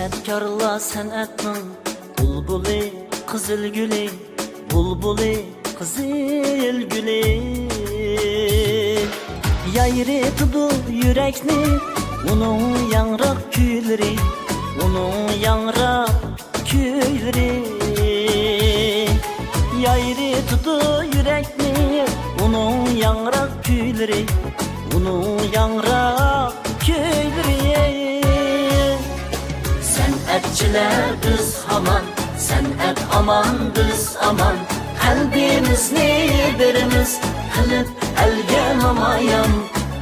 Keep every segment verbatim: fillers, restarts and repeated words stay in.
سەنئەتكارلار سەنئەتنىڭ بۇلبۇلى، قىزىل گۈلى، بۇلبۇلى، قىزىل گۈلى. يايرىتىدۇ يۈرەكنى ئۇنىڭ ياڭراق كۈيلىرى، ئۇنىڭ ياڭراق كۈيلىرى. يايرىتىدۇ يۈرەكنى ئۇنىڭ ياڭراق كۈيلىرى، ئۇنىڭ ياڭراق كۈيلىرى. سەنئەتچىلەر بىز ھامان، سەنئەت ئامان، بىز ئامان. قەلبىمىزنى بېرىمىز قىلىپ ئەلگە نامايان،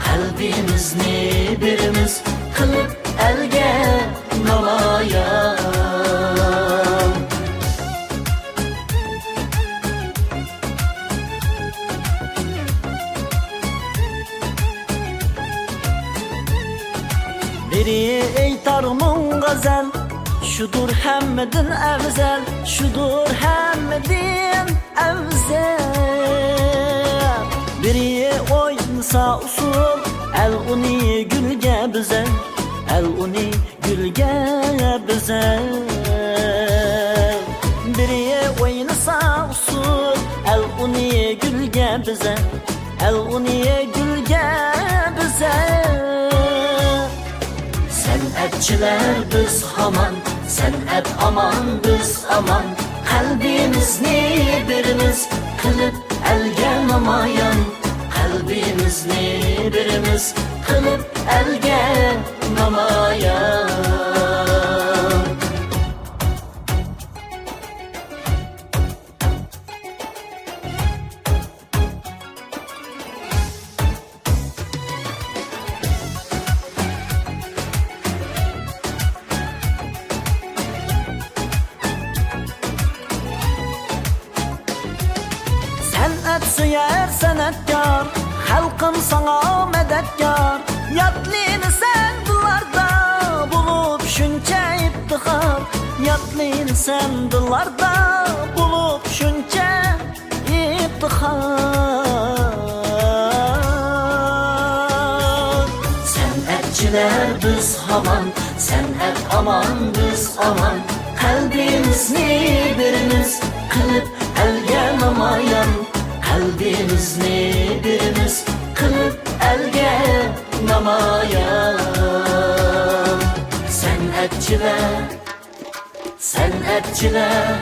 قەلبىمىزنى بېرىمىز قىلىپ ئەلگە نامايان. بىرى ئېيتار مۇڭ غەزەل، شۇدۇر ھەممىدىن ئەۋزەل، شۇدۇر ھەممىدىن ئەۋزەل. بىرى ئوينىسا ئۇسسۇل، ئەل ئۇنى گۈلگە بۈزەر، ئەل ئۇنى گۈلگە بۈزەر. بىرى ئوينىسا ئۇسسۇل، ئەل ئۇنى گۈلگە بۈزەر، ئەل ئۇنى گۈلگە بۈزەر. سەنئەتچىلەر بىز ھامان، سەنئەت ئامان، بىز ئامان. قەلبىمىزنى بېرىمىز قىلىپ ئەلگە نامايان، قەلبىمىزنى بېرىمىز قىلىپ ئەلگە نامايان. سەنئەت سۆيەر سەنئەتكار، خەلقىم ساڭا مەدەتكار. ياتلىنىسەن دىللاردا بولۇپ شۇنچە ئىپتىخار، ياتلىنىسەن دىللاردا بولۇپ شۇنچە ئىپتىخار. سەنئەتچىلەر بىز ھامان، سەنئەت ئامان، بىز ئامان. قەلبىمىزنى بېرىمىز قىلىپ ئەلگە نامايان، قەلبىمىزنى بېرىمىز قىلىپ ئەلگە نامايان. سەنئەتچىلەر، سەنئەتچىلەر،